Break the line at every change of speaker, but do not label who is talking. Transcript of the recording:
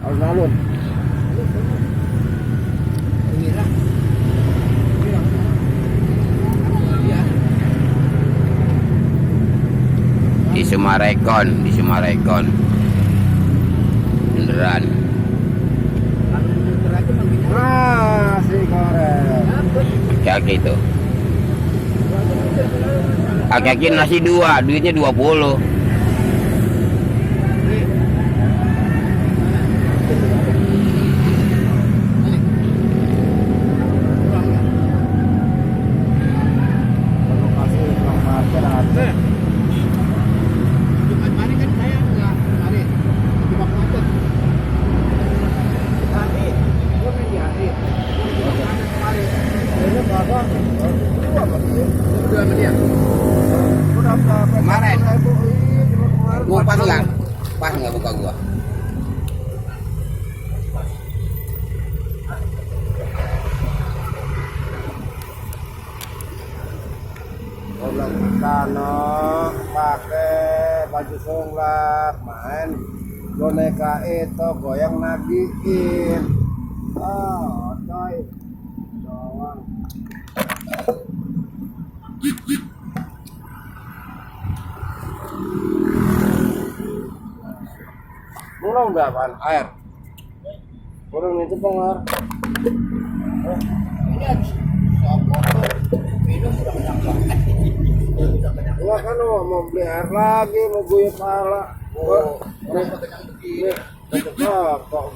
Alun-alun.
Di Sumarekon. Beneran.
Nasi goreng.
Kaki itu. Kaki nasi 2, duitnya 20.
Lokasi parkir ada. Ini bapak dua sama dia.
Kemarin. Gua pas
Kemarin.
nggak? Pas nggak buka gua?
Goblok kano pakai baju songlat main boneka itu goyang nagiin. Oh, coy. Doang. Burung udah apaan? Air. Burung itu pengar. Gua kan mau beli air lagi, mau gue pala. Kok